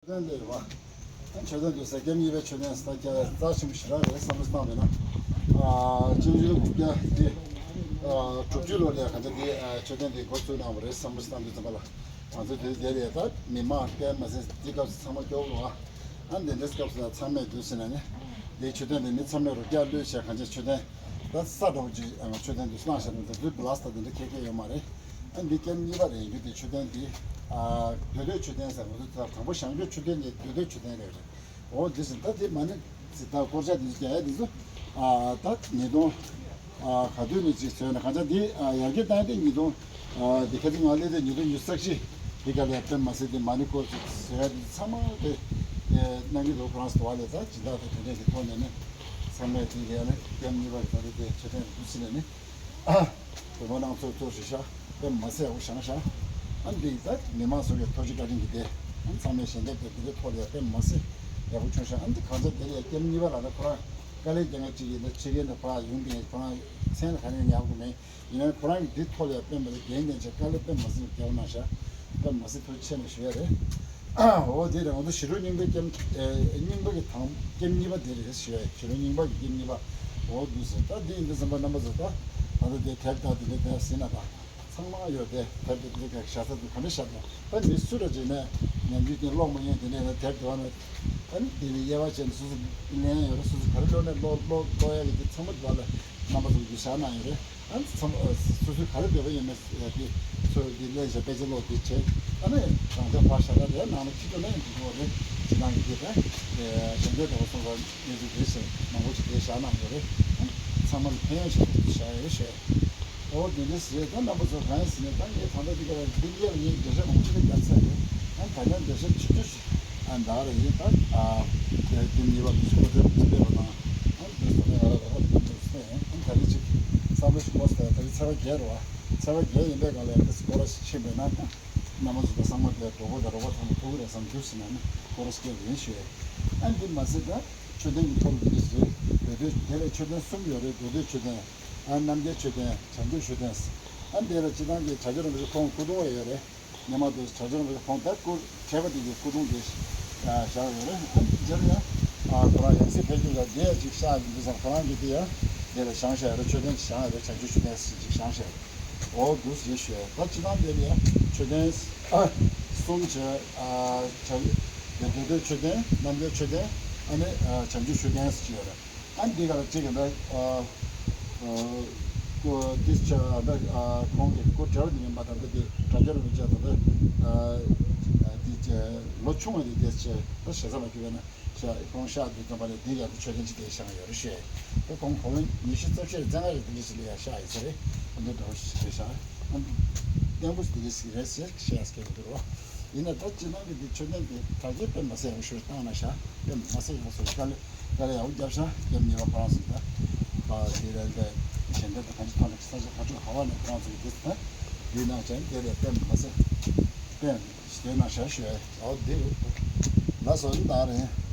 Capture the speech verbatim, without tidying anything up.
མཆོད་རྟེན་ལས་རེད་བ། མཆོད་རྟེན་དུ་ཟེར་སྐྱབས་གཉིས་པའི་མཆོད་རྟེན་ཟེར་རྒྱ་རྩ་ཆེན་པོ་ཞེ་དྲག་རེད་བསམ་བློ་བཏང་བས་ན། ཨ་སྤྱི་ལོ་དགུ་བརྒྱ་དེ་ཨ་དྲུག་ཅུ་ལོ་ལ་ག་ཚོད་དེ་ཨ་མཆོད་རྟེན་དེ་འགོ་བཙུགས་གནང་བ་རེད་བསམ་བློ་བཏང་དུས་ཙམ་པ་ལ། ང་ཚོ་དེ་དེ་ལས་ད་མི་མང་དཔེ་མ་ཟད་དེ་སྐབས་སུ་ཚང་མ་སྐྱོ་བོ་རེད་བ། ཨ་འདི་འདྲའི་སྐབས་སུ་ཚང་མས་དུས་ཟིན་ན་ནི་དེའི་མཆོད་རྟེན་དེ་མི་ཚང་མས་རུ་རྒྱ་ལོས་བྱས་གང་ཆེ་མཆོད་རྟེན་ད་ས་འདྲ་བོ་ཅིག་མཆོད་རྟེན་དུ་བསླངས་བཞག་ནས་ད་དུས་བླ་སྟ་དེ་འདྲ་ཁེ་ཁེ་ཡོད་མ་རེད། ཨ་འདི་སྐྱབས་གཉིས་པ་རེད་ཡིན་རྒྱུ་དེ་མཆོད་རྟེན་འདི། ཨ་མདོ་སྟོད་མཆོད་རྟེན་ཟེར་ང་ཚོ་དང་པོ་བཞེངས་རྒྱུ་མཆོད་རྟེན་འདི་མདོ་སྟོད་མཆོད་རྟེན་རེད་རེད། འོ་འདི་ཟིན་ད་དེ་མ་ནི་ཟི་ད་སྐོར་ཆ་འདི་ཚོ་རྒྱག་ཡ་འདི་ཚོ། ཨ་ད་ཉིས་སྟོང་། ཨ་ག་དུས་ནས་ཅིག་བཟོས་ན་གང་ཆ་འདི་ཨ་ཡར་རྒྱས་བཏང་སྟེ་ཉིས་སྟོང་། ཨ་འདི་ཁ་ཚིག་ང་ལས་དེ་ཉིས་སྟོང་ཉི་ཤུ་རྩ་བཞི་འདི་ག་ལས་དཔེ་མ་ཟད་དེ་མ་ནི་སྐོར་ཅིག་བཟོས་ཡ་འདི་ཚང་མ་དེ། ཨེ་གནང་གི་འདུག་ཁོ་རང་ཚོ་དུ་བ་ལས་ད་ཇི་ལྟར་དེ་དེ་འདྲས་ཀྱི་ཐོག་ནས་ནི་ཚང་མས་དེ་ལས་ནི་སྐྱབས་གཉིས་པ་གི་ད་ལྟ་དེ་མཆོད་རྟེན་རེ་འདུག་ཟིན་ནས་ནི། བོད་མི་ནང་ཚོགས་གཙོ་ཞིག་ཤག་དཔེ་མ་ཟད་འོ་བཞེངས་ཤག་ཨ་འདི་ད་མི་མང་ཚོ་གི་ཐུགས་རྗེ་བཀའ་དྲིན་གྱིས་དེ་ཨ་ཚང་མས་ཞལ་འདེབས་དེ་འདི་འདྲའི་ཐོག་ལ་ཡ་དཔེ་མ་ཟད་ཡག་པོ་བྱུང་ཤག་ཨ་འདི་གང་ཚ་དེ་ལ་ཡ་སྐྱབས་གཉིས་པ་ལ་ད་ཁོ་རང་དཀའ་ལས་རྒྱག་མཁན་གཅིག་ཡིན་ན་ཕྱི་རྒྱལ་ནས་ཕར་ཡོང་དེ་ཁོ་རང་མཚན་ལ་ག་ནས་ཉར་དགོས་མེད། ཡིན་ན་ཁོ་རང་གིས་འདི་ཐོག་ལ་ཡ་དཔེ་མ་ཟད་འགན་ལེན་བྱས་དཀའ་ལས་དཔེ་མ་ཟད་རྒྱག་གནང་ཤག་དཔེ་མ་ཟད་ཐུགས་རྗེ་ཆེ་ནས་ཞུ་ཡ་རེད། འོ་དེ་རེད། འོ་ད་ཞི་ཁྲོ་སྙིང་པོའི་སྐྱབས་ཨེ་སྙིང་པོ་གི་དང་སྐྱབས་གཉིས་པ་དེ་རེད་ཞུ་ཡ། ཞི་ཁྲོ་སྙིང་པོ་གི་སྐྱབས་གཉིས་པ། འོ་འདུག་ཟེར། ད་འདི་ཡིན་དུས་ཙམ་པ་རྣམ་པ་ཚོ་ད་ད་ལྟ་དེ་དེབ་ད་དེ་འདྲ་དེ་ཟིན་ན་ད་ཚང་མ་ཡོད་དེ། དེབ་དེ་འདི་ག་བཞག་ས་དེ་ག་འདྲ་བཞག་ན་ད་མི་སུ་ར་བྱས་ནས་ཉམས་རྒྱུ་དེ་ཀློག་མ་ཉན། དེ་ནས་ན་དེབ་དེ་བ་ན་ད་འདི་ནས་དབྱེ་བ་བྱས་ནས་སོ་སོ་ལེན་ཡོད་རེད། སོ་སོ་ག་རེ་ཀློག་ན་ཀློག་ཀློག་ཀློག་ཡ་གི་དེ་ཚང་མ་དེ་བ་ལ་རྣམ་པ་ཚོ་གི་བཞག་གནང་ཡོད་རེད། ཨ་ནི་ཚང་མ་སོ་སོའི་ག་རེ་འདོད་པ་ཡིན་ན་དེ་ཚོ་འདི་ལེན་བྱས་དཔེ་ཆ་ཀློག་འདི་བྱས། ཨ་ནི་རང་ཚོ་ཕར་བཞག་ན་རེད། ནང་ལ་ཁྱི་ཚོ་ལེན་འདི་ཚོ་རེད། ཇི་ལྟར་ཡིན་གྱི་རེད། གཞན་འདོད་འདོད་པ་སོང་ཙང་གནས་ཚུལ་དེ་བྱས་མང་པོ་ཞིག་དེ་བཞག་གནང་ཡོད་རེད། ཨ་ཚང་མ་ལ་ཕན་ཡོན་ཆེན་པོ་བཞག་ཡོད་བཤད། ཨོ་དེ་འདྲ་ཟེར་ད་རྣམ་པ་ཚོ་གང་ཡིན་ཟེར་ན་ད་ངས་ད་ལྟ་འདི་ག་འདི་ལ་ངས་འགྲེལ་བཤད་མང་པོ་ཞིག་བརྒྱབ་ཚར་ཡོད། ཨ་ད་ལྟ་འགྲེལ་བཤད་ཆུང་ཆུང་ཞིག་ཨ་འདྲ་རེ་ཡིན་ད། ཨ་དེ་དེ་ཉེས་པ་མི་ཞིག་གོ་ཚད་མི་སྤེལ་བ་དང་། ཨ་འདི་ཚོ་ནས་ང་ལ་རོགས་པ་དེ་འདུག་ཟེར། ཨ་ད་རེ་ཅིག་བསམ་བློ་ཞིག་འཁོར་སོང་། ད་རེ་ཚེས་པ་བརྒྱད་རེད་བ། ཚེས་པ་བརྒྱད་ཡིན་པའི་སྒང་ལ་ཡང་དེ་སྐོར་ར་ཞིག་ཕྱིན་པས་ན་ད་རྣམ་པ་ཚོ་ད་ཚང་མ་དེ་གྲོགས་པོ་དང་རོགས་པ་ཚང་མ་ཐུག་གི་རེད་བསམ་རྒྱུ་ཟེར་ན་ནི་སྐོར་ར་སྐྱེལ་གི་ཡིན་ཞུ་ཡས། ཨ་འདི་མ་ཟད་ད་མཆོད་རྟེན་གྱི་ཐོག་ལ་འདི་འདྲ་ཟེར་བོད་དུས་དེ་ལ་མཆོད་རྟེན་གསུམ་ཡོད་རེད། མདོ་སྟོད་མཆོད་རྟེན། ཨ་རྣམ་རྒྱལ་མཆོད་རྟེན། བྱང་ཆུབ་མཆོད་རྟེན། ཨ་འདི་ལ་སྤྱི་བཏང་གི་བྲག་སྐྱོང་རིན་པོ་ཆེ་ཁོང་སྐུ་གདུང་བ་ཡོད་རེད། སྔོན་མ་དུ་བྲག་སྐྱོང་རིན་པོ་ཆེ་ཁོང་ད་སྐུ་བྲེགས་པ་དེ་གི་སྐུ་གདུང་དེ་བཞག་ཡོད་རེད། ཨ་འདི་ལ་ཡང་ཁོ་རང་ཡང་སྲིད་ཕེབས་རྒྱུ་ལ་དེ་ཡང་ཅིག་བཞག་ཡོད་འདུག་ཙང་ཁོ་རང་གི་དེ་ཡང་དེ་ལ་བཞེངས་བཞག་ཡོད་རེད། མཆོད་རྟེན་ཅིག་བཞེངས་ཡོད་རེད། བྱང་ཆུབ་མཆོད་རྟེན་ཟེར་ཅིག་བཞེངས་བཞག་ཡོད་རེད། འོ་འདུག་ཟེར་ཞུས། ད་སྤྱི་བཏང་དེ་ལ་ཡང་མཆོད་རྟེན་གསུམ་བྱས། བྱང་མདོ་སྟོད་མཆོད་རྟེན། རྣམ་རྒྱལ་མཆོད་རྟེན། ཨ་ནི་བྱང་ཆུབ་མཆོད་རྟེན་ཟེར་གྱི་ཡོད་རེད། ཨ་འདི་ག་ལ་གཅིག་གི་འདི་ཨ་ཨ་སྐུ་འདི་ཆ་འདི་ཨ་ཁོང་གི་སྐུ་བྲེགས་པ་འདི་ཡིན་པ་དང་འདི་འདི་བྲག་སྐྱོང་རིན་པོ་ཆེ་དང་འདི་ཨ་འདི་ལོ་ཆུང་བ་འདི་འདི་ཆ་ད་ཞེ་ས་མ་གྱུར་པས་ན་ཤ་ཁོང་ཤ་འདི་ཙམ་པ་ལས་འདི་ཡང་མཆོད་རྟེན་ཅིག་འདི་བཞེངས་ཡོད་རེད་ཤེས། ད་ཁོང་གོང་ཉི་ཤུ་རྩ་བཞི་རེད། བཙན་ལྔ་རེད། འདི་འདི་ཞིག་ལ་ཡང་ཤ་ཡོད་ས་རེད། ཨ་འདི་འདྲ་བོ་ཞིག་རེད་ཤག་ཨ་འདི་བརྟན་པོ་འདི་འདི་ཞིག་རེད་ཟེར་ཤ་ཡང་སྐད་མི་འདུག་རོ། ཡིན་ན་ད་སྤྱི་བཏང་གི་འདི་མཆོད་རྟེན་འདི་དར་རྒྱས་དཔེ་མ་ཟད་ཡག་ཤོས་བཏང་ན་ཤག་དཔེ་མ་ཟད་ཡག་སོ་དཀའ་ལས། ད་ལྟ་ཡག་པོ་བརྒྱབ་ཤག་སྐྱབས་གཉིས་པ་ཁོ་རང་ཚོ་ད་ཨ་དེ་རེད། ད་ཞལ་འདེབས་དང་གང་ཅི་ཐོག་ནས་ས་ཆ་ཁ་ཕྱོགས་ག་བ་ནས་ཁོ་རང་ཚོ་གི་དེ་ད་དེ་ནང་བཞིན་དེ་ལས་དཔེ་མ་ཟད་དཔེ་དེ་ནང་བཞིན་ཞུ་ཡ་ཡག་དེ་རེད། ལགས་སོ། འདི་ད་རེད།